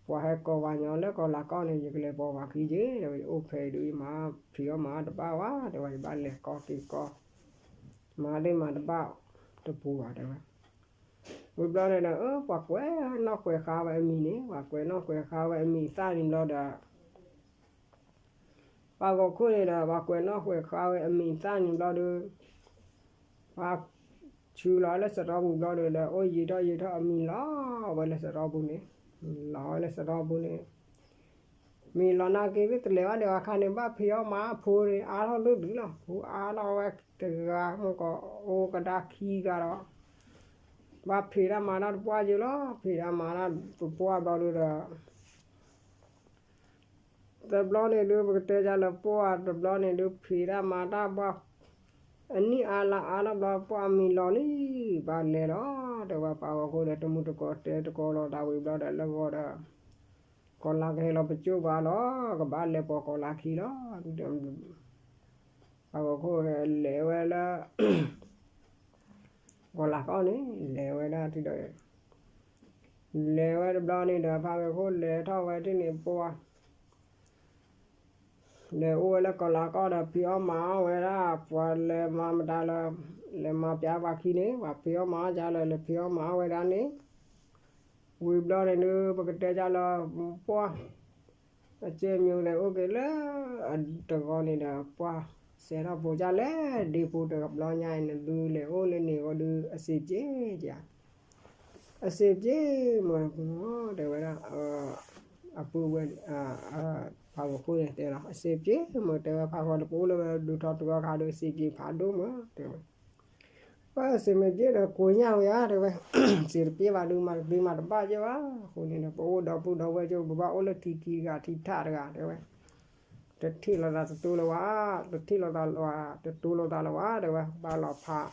ပှၤဟဲကိးပှၤညီလၢကီၤလၤကီၢ်န့ၣ် ယကလဲၤပိာ်ပှၤခံယ့ၣ် တဲဝဲ ယအိၣ်ဖဲအံၤဒုး ယမၤဖံးအီၣ်မၤအီၣ်တဘၣ်ဝဲ တဲဝဲ ယဘၣ်လဲၤကီက့ၤကီ မၤသ့ၣ်မၤတဘၣ်တပူၤဘၣ် တဲဝဲ ဝံၤဘျီန့ၣ်ဒီး အၢ ပှၤကွဲးနီၣ်ကွဲးဃါဝဲအမံၤန့ၣ် ပှၤကွဲးနီၣ်ကွဲးဃါဝဲအမံၤသၣ်န့ၣ်ဘျီဒီး ပှၤဂီၤခိၣ်န့ၣ်ဒီး ပှၤကွဲးနီၣ်ကွဲးဃါဝဲအမံၤသၣ်န့ၣ်ဘျီဒီး ပှၤဆူလီၤလၢစရီပူၤဘျီဒီး အိၣ်ယံာ်ထီၣ်ယံာ်ထီၣ်အမံၤလီၤဝဲလၢစရီပူၤန့ၣ် လီၤဝဲလၢစရီပူၤန့ၣ် မံၤလီၤနာ်က့ၤ မ့ၢ်တလဲၤဘၣ်ဒီးအခါန့ၣ် ဘၣ်ဖံးအီၣ်မၤအီၣ်ဖိန့ၣ် အါထီၣ်လၢဒုးလီၤ ဖိအါထီၣ်ဝဲတဂၤ မ့ၢ်ကအိၣ်ကဒါခံဂၤဒီး ဘၣ်ဖံးတၢ်မၤတၢ်တပှၢ်ယ့လီၤ ဖံးတၢ်မၤတၢ်တပှၢ်ဘျီဒုးဒီး တဘျီန့ၣ်ဒုး ပကတဲယါလၢပှၢ် တဘျီန့ၣ်ဒုး ဖံးတၢ်မၤတၢ်ပှၢ် အနံၣ်အါလါအါထီၣ်ဘျီ ပှၢ်မံၤလီၤလံ ဘၣ်လဲၤလီၤ တဲဝဲပှၤဂီၤခိၣ်ဒီး တမုၢ်တကိးတဲတကိးလီၤသးဝံၤဘျီဒီး လၢဂီၤဒီး ကီၤလၤကဟဲလီၤပစိၢ်ပှၤလီၤ ကဘၣ်လဲၤပိာ်ကီၤလၤခံလီၤ ပှၤဂီၤခိၣ်လဲၤဝဲလၢ ကီၤလၤကီၢ်န့ၣ် လဲၤဝဲဒၣ်ထံဒီး လဲၤဝဲတဘျီန့ၣ်ဒီး ဖးဂီၤခိၣ်လဲၤထီၣ်ဝဲထံၣ်န့ၣ်ပှၤ လဲၤအိၣ်ဝဲလၢကီၤလၤကီၢ်ဒီး ဖံးအီၣ်မၤအီၣ်ဝဲဒၣ် ပှၤလဲၤမၤမတၤလၢ လဲၤမၤပျးပှၤခံန့ၣ် ပှၤဖံးအီၣ်မၤအီၣ်ယါလၢ လဲၤဖံးအီၣ်မၤအီၣ်ဝဲဒၣ်န့ၣ် ဝံၤဘျီန့ၣ်ဒုး ပကတဲယါလၢ ပှၤ အစဲမံၤလဲၤအိၣ်က့ၤလၢ တဂီၤန့ၣ်ဒီး ပှၤစဲးထီၣ်ဖိကၢ်လဲၣ် ဒ့ဖိတဘျီညါအံၤန့ၣ်ဒုး လဲၤအိၣ်လၢန့ၣ်ဝဲဒုး အစ့ပျ့ၢ်ဧါ အစ့ပျ့ၢ်မ့ၢ် တဲဝဲဒၣ် အပုၢ်ဝဲၢ် ဖးဂီၤခိၣ်န့ၣ်တဲလီၤ အစ့ပျ့ၢ်မ့ၢ် တဲဝဲ ဖးဂီၤတပအိၣ်လၢဝဲဒုးထီၣ်တဂီၤခါဒီး အစ့ပျ့ၢ်ဖးဒိၣ်မ့ၢ် တဲဝဲ ပစံးမ့ၢ်ဘၣ်ဒီး ကွၢ်ညၣ်ဝဲဧါ တဲဝဲ, စံးတပျဲဘၣ်ဒုး မၤတသ့မၤတဘၣ်က့ၤဘၣ်, အဃိန့ၣ်ဒီး ပအိၣ်ဒီပုၢ်ဒီဝဲၢ်က့ၤ ပဘၣ်အိၣ်လၢထံခံတဂၤ ထံထးတဂၤ တဲဝဲ, တထံၣ်လိာ်သးတတိၤလၢၤဝဲ, တထံၣ်လိာ်သးလၢၤဝဲ တတိၤလိာ်သးလၢၤဝဲ တဲဝဲ, ဘၣ်လီၤဖး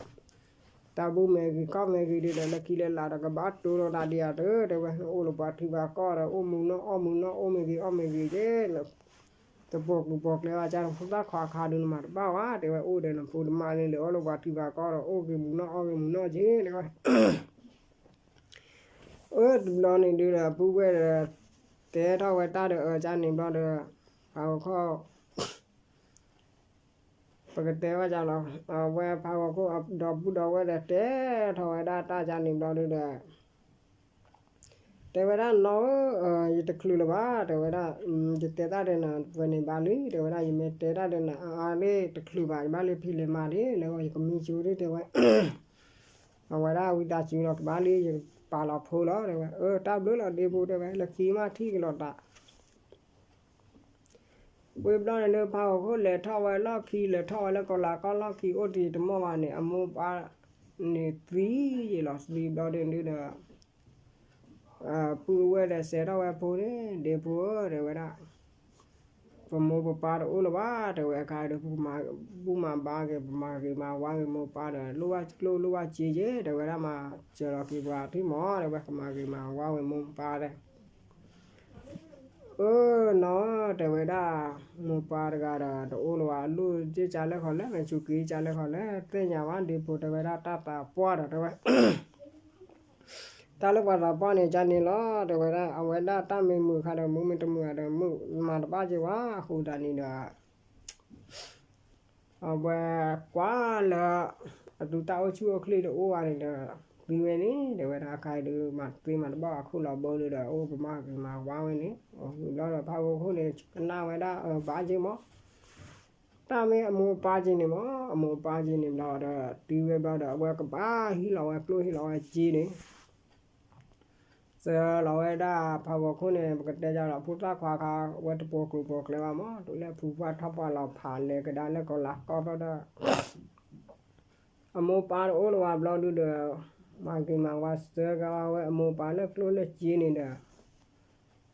တၢ်ဘူၣ်မဲာ်ဂ့ၤကီၢ်မဲာ်ဂ့ၤဒီး လၢခံလၢလာ်ဒီး ကဘၣ်တိၤလိာ်သးဒံးဧါ တဲဝဲ, နအိၣ်လၢပှၤထံပှၤကီၢ်ဒီး အိၣ်မုာ်နီၢ်အီၣ်မုာ်နီၢ် အိၣ်မ့ၢ်ဂ့ၤအီၣ်မ့ၢ်ဂ့ၤက့ၤ တပိာ်ကျိၤပိာ်ကျဲဘၣ် ကၢ်ဖိသၣ်ခွါခါဒုး နမၤတဘၣ်ဝဲ တဲဝဲ, အိၣ်ဒီးနဖိနမါန့ၣ် လဲၤအိၣ်လၢပှၤထံပှၤကီၢ်ဒီး အိၣ်ဂ့ၤမုာ်နီၢ်အီၣ်ဂ့ၤမုာ်နီၢ်က့ၤ တဲဝဲ, အၢ တဘျီန့ၣ်ဒုးဒီး ပုၢ်ဝဲၢ်ဒီး တဲထီၣ်ဝဲတၢ်ဒီး အၢ ကန့ၣ်ဘျီဒီး ဖးဂီၤခီ ပကတဲဝဲဒ်လီၤ, အဝဲဖးဂီၤခိၣ်ဒီပုၢ်ဒီဝဲၢ်ဒီး တဲထီၣ်ဝဲဒၣ်တၢ်ကန့ၣ်ဘျီဒုးဒီး တဲဝဲဒၣ် နီၢ်ဧၢ, ယတချုးလၢၤဘၣ် တဲဝဲဒၣ်, ယတဲတၢ်ဒီးနၤဝဲန့ၣ်ဘၣ်လံ တဲဝဲဒၣ်, ယမ့ၢ်တဲတၢ်ဒီးနၤအါအါလံ တချုးဘၣ် ယဘၣ်လၢဖံးလဲၤမၤဒ်လဲၣ်ဂီၢ် ယကမံကၠိဒ် တဲဝဲ, အဝဲဒၣ်ဝံသးစူၤလီၤ ကဘၣ်လံ ယပာ်လီၤဖိလီၤ တဲဝဲ, အၢ တၢ်ဘျုးလီၤဒ့ဖိ တဲဝဲ, လၢခံမ့ၢ်ထံၣ်က့ၤလိာ်သး ဝံၤဘျီန့ၣ်ဒုး ဖးဂီၤခိၣ်လဲၤထီၣ်ဝဲလီၢ်ခံ လဲၤထီၣ်ဝဲလၢကီၤလၤကီၢ်လီၢ်ခံ အိၣ်တ့ၢ်တမီၢ်ဘၣ်န့ၣ် အမိၢ်ပၢ်န့ၣ်သံယ့ၤလီၤ သံဘျီဒုးဒီး ပုၢ်ဝဲၢ်ဒီးစဲးထီၣ်ဝဲဖိန့ၣ် ဒ့ဖိဧၢ တဲဝဲဒၣ်, ပမိၢ်ပပၢ်တအိၣ်လၢၤဘၣ် တဲဝဲ, အခါဒီး ပမၤဘူၣ်မၤဘါက့ၤ ပမၤဂ့ၤမၤဝါက့ၤမိၢ်ပၢ်ဒီး လိၣ်ဘၣ်ကျိၣ်လိၣ်ဘၣ်စ့က့ၤ တဲဝဲဒၣ်, မၤစၢၤလီၤက့ၤပှၤထံၣ်မး တဲဝဲ, ကမၤဂ့ၤမၤဝါဝဲမိၢ်ပၢ်ဒီး အၢ နီၢ် တဲဝဲဒၣ်, မိၢ်ပၢ်တဂၤဒီး တအိၣ်လၢၤဘၣ် အလိၣ်က့ၤကၢ်လဲၣ်ခီလဲၣ် မ့ၢ်ဆူးက့ၤကၢ်လဲၣ်ခီလဲၣ် သ့ၣ်ညါဘၣ် ဒ့ဖိ တဲဝဲဒၣ်, တၢ်သးပှၢ်ဒီး တဲဝဲ, တၢ်လၢပှၤသးပှၢ်န့ၣ် ကန့ၣ်လီၤ တဲဝဲဒၣ်, အဝဲဒၣ်တၢ်မ့ၢ်မုာ်အခါဒီး မုာ်မ့ၢ်တမုာ်ဒီး မုာ်မၤတဘၣ်က့ၤဝဲ အဃိသတးန့ၣ်ဒီး အဝဲကွၢ်လၢ အသုတၢ်အိၣ်ဆူၣ်အိၣ်ချ့တအိၣ်ဘၣ်န့ၣ်ဒီး သံဝဲန့ၣ် တဲဝဲဒၣ်, အခါဒီး မၤသ့မၤတဘၣ် အခိၣ်လီၤဘၢဒုးဒီး အိၣ်ပမၤဂ့ၤမၤဝါဝဲန့ၣ် ဝံၤဘျီဒီး ဖးဂီၤခိၣ်န့ၣ် ကနၣ်ဝဲဒၣ် အၢ ဘၣ်က့ၤမး တၢ်မ့ၢ်အမိၢ်အပၢ်က့ၤန့ၣ်မး အမိၢ်အပၢ်က့ၤန့ၣ်ဘျီဒီး သံဝဲဘျီဒီး အဝဲကဘၣ်ဟံးလီၤဝဲကျိၣ်ဟံးလီၤဝဲစ့န့ၣ် စၢလီၤဝဲဒၣ် ဖးဂီၤခိၣ်န့ၣ် ပကတဲဒ်လီၤ ဖိသၣ်ခွါခါ အဝဲတပိာ်ကျိၤပိာ်ကျဲဘၣ်မး တုၤလၢဖုပှၢ်ထီၣ်ပှၢ်လီၤဖးလဲၤကဒါလၢကီၤလၤကီၢ်ဘျီဒီး အမိၢ်ပၢ်တအိၣ်လၢၤဘၣ်ဘျီဒုးဒီး မၤဂ့ၤမၤဝါစၢကဝဲအမိၢ်ပၢ်လၢကျိၣ်လၢစ့န့ၣ်ဒီး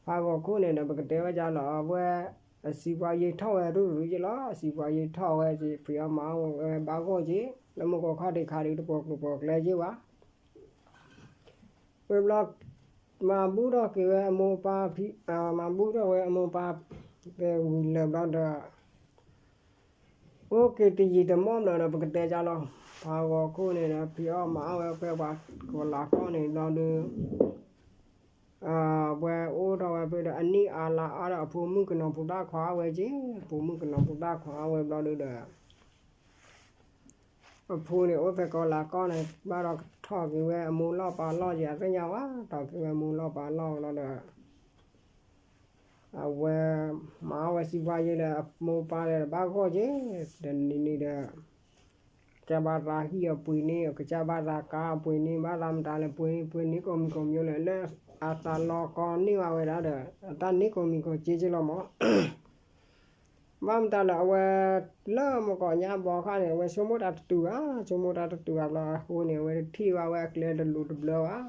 ဖးဂီၤခိၣ်န့ၣ်ဒီး ပကတဲဝဲဒ်လီၤ အဝဲ အစံးပှၤယ့ၤထီၣ်ဝဲရူၢ်ရူၢ်က့ၤလီၤ အစံးပှၤယ့ၤထီၣ်ဝဲက့ၤ ဖံးအီၣ်မၤအီၣ်ဝဲဘၣ်ဂီၢ်က့ၤ လၢမူကီၢ်ခီၣ်ထံးခါဒုး တပိာ်ကျိၤပိာ်ကျဲက့ၤဘၣ် ဝံၤဘျီ မၤဘူၣ်ထီၣ်က့ၤဝဲအမိၢ်ပၢ် ဖံး မၤဘူၣ်ထီၣ်ဝဲအမိၢ်ပၢ် ကဲဝံၤလၢာ်ဘျီဒီး အိၣ်က့ၤတယံာ်တမီၢ်ဘျီဒီး ပကတဲဒ်လီၤ ဖးဂီၤခိၣ်န့ၣ်ဒီး ဖံးအီၣ်မၤအီၣ်ဝဲဖဲပှၤကီၤလၤကီၢ်န့ၣ်ဘျီဒီး ဝဲအိၣ်ထီၣ်ဝဲဖဲဒီး အနံၣ်အါလါအါဒီး အဖိမုၣ်ကနီၤဖိသၣ်ခွါဝဲက့ၤ အဖိမုၣ်ကနီၤဖိသၣ်ခွါဝဲဘျီဒုးဒီး အဖိန့ၣ်အိၣ်ဖဲကီၤလၤကီၢ်န့ၣ် ဘၣ်ဒီးထီၣ်က့ၤဝဲအမိၢ်လီၢ်ပၢ်လီၢ်က့ၤ အသ့ၣ်ညါဝဲ ထီၣ်က့ၤဝဲမိၢ်လီၢ်ပၢ်လီၢ်လီၤဒီး အဝဲ မၤအီၣ်ဝဲစံးပှၤယ့ၤဒီး အမိၢ်ပၢ်ဒီး ဘၣ်ဂီၢ်က့ၤ တနံၤနံၤဒီး ကစၢ်ဘၣ်သးဟံၣ်အပှ့ၤန့ၣ် ကစၢ်ဘၣ်သးကါအပှ့ၤန့ၣ် ဘၣ်သးမတၤလဲၣ်ပှ့ၤန့ၣ် ပှ့ၤန့ၢ်ကိးမံၤကိးမံၤလၢ လၢအသးလီၤကီန့ၢ်ဘၣ်ဝဲဒၣ်ဒီး အတၢ်န့ၢ်ကိးမံၤကိးက့ၤက့ၤလီၤမး ဘၣ်မတၤလၢအဝဲ လၢမုၢ်ကီၢ်ညါဘီခါန့ၣ် အဝဲဆိကမိၣ်တၢ်တတုၤဘၣ် ဆိကမိၣ်တၢ်တတုၤဘၣ်ဘျီအဃိန့ၣ် အဝဲတထံၣ်ဘၣ်ဝဲအကျဲတလိၤတဘျၢဘၣ်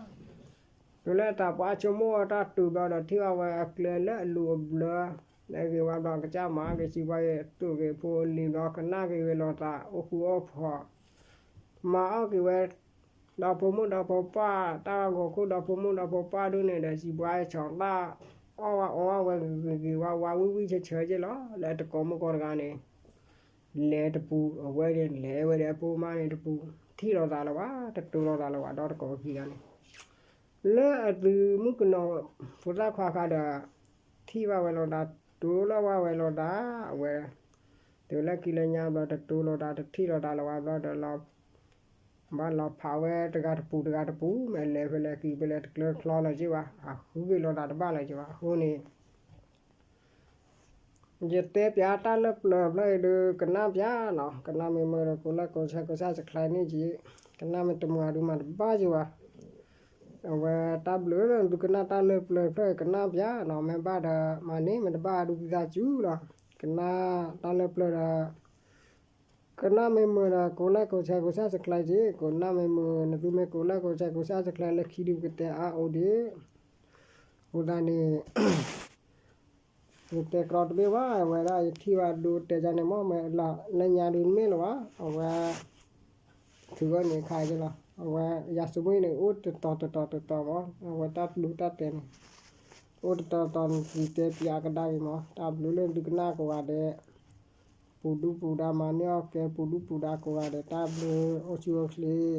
တုၤလၢတၢ်ပှၢ်ဆိကမိၣ်အတၢ်တုၤဘျီဒီး ထံၣ်ဘၣ်ဝဲအကျဲလၢအလိၤအဘျၢ လဲၤဂ့ၤဝဲဘျီ ကစၢ်မၤက့ၤစံးပှၤယ့ၤ အသိးက့ၤဖိအလံၤဘျီ ကနၣ်က့ၤဝဲလိာ်သး အိၣ်ဃူအိၣ်ဖိးမၤအီၣ်က့ၤဝဲ ဒီဖိမိၢ်ဒီဖိပၢ် တၢ်ဂီၤခိၣ်ဒီဖိမိၢ်ဒီဖိပၢ်ဒ်န့ၣ်ဒီး စံးပှၤယ့ၤဆီၣ်သၣ် အီၣ်ဝဲအီဝဲဂ့ၤဂ့ၤဝါဝါဝံၣ်ဝံၣ်ဆၢဆၢက့ၤလီၤ လၢတကိးမုၢ်ကီၢ်တဂၤန့ၣ် လဲၤတပူၤ အဝဲန့ၣ်လဲၤဝဲဒီးအဖိမါန့ၣ်တပူၤ ထံၣ်လိာ်သးလၢၤဘၣ် တတိၤလိာ်သးလၢၤဘၣ် ဒီတကိးခံဂၤန့ၣ် လၢအသုးမုၣ်ကနီၤ ဖိသၣ်ခွါခါဒီး ထံၣ်ဘၣ်ဝဲလိာ်သး တိၤလီၤဘၣ်ဝဲလိာ်သး အဝဲ တုၤလၢခံလၢညါဘျီ တတိၤလိာ်သး တထံၣ်လိာ်သးလၢၤဘၣ်ဘျီဒီးလီၤ ဘၣ်လီၤဖးဝဲတဂၤတပူၤတဂၤတပူၤ မ့ၢ်လဲၤဖဲလဲၣ်က့ၤဖဲလဲၣ်တကျၢတချီလၢၤက့ၤဘၣ် အဃုက့ၤလိာ်သးတဘၣ်လၢၤက့ၤဘၣ် အဃိန့ၣ် ယတဲပၠးတၢ်လၢပျၢၤဖျၢၣ်အံၤဒီး ကနၣ်ပၠးနီၤ ကနၣ်မ့ၢ်မုာ်ဒီး ကိးလၢကိးဆဲးကိးဆဲးစခါန့ၣ်က့ၤ ကနၣ်မ့ၢ်တမုာ်အဒုးမၤတဘၣ်က့ၤဘၣ် အဝဲတၢ်ဘျုးလၢ ဒုးကနၣ်တၢ်လၢပျၢၤဖျၢၣ်အံၤ ကနၣ်ပၠးနီၤ မ့ၢ်ဘၣ်ဒီး မၤန့ၢ် မ့ၢ်တဘၣ်ဒုးကသးစူၤလီၤ ကနၣ်တၢ်လၢပျၢၤဒီး ကနၣ်မ့ၢ်မုာ်ဒီး ကိးလၢကိးဆဲးကိးဆၣ်စကျဲက့ၤ, ကိးနၣ်မ့ၢ်မုာ် နသုမ့ၢ်ကိးလၢကိးဆဲးကိးဆၣ်စကျဲလၢခံဒုးပကတဲအါအိၣ်ဒံး, အဃိသတးန့ၣ် ယတဲကြီတဘ့ၣ်ဘၣ်, အဝဲဒၣ်ယထံၣ်ဘၣ်ဒိတဲဒ်န့ၣ်မ့ၢ် မ့ၢ်လၢညါဒုးမ့ၢ်လၢၤဘၣ်, အဝဲ ထုးဝဲန့ၣ်ခါက့လီၤ, အဝဲယၤစူၤမ့ၢ်န့ၣ် အိၣ်တတီၤတတီၤတတီၤမး, အဝဲတၢ်ပျူတၢ်တဲန့ၣ် အိၣ်တတီၤတတီၤန့ၣ် ယတဲပျးကဒါက့ၤမး, တၢ်ဘျုးလၢသုကနၣ်ကိးဂၤဒဲး, ပူၤဒူပူၤဒါမၤန့ၢ်အီၣ်ကဲ ပူၤဒူပူၤဒါကိးဂၤဒဲး တၢ်ဘျုးအိၣ်ဆူၣ်အိၣ်ချ့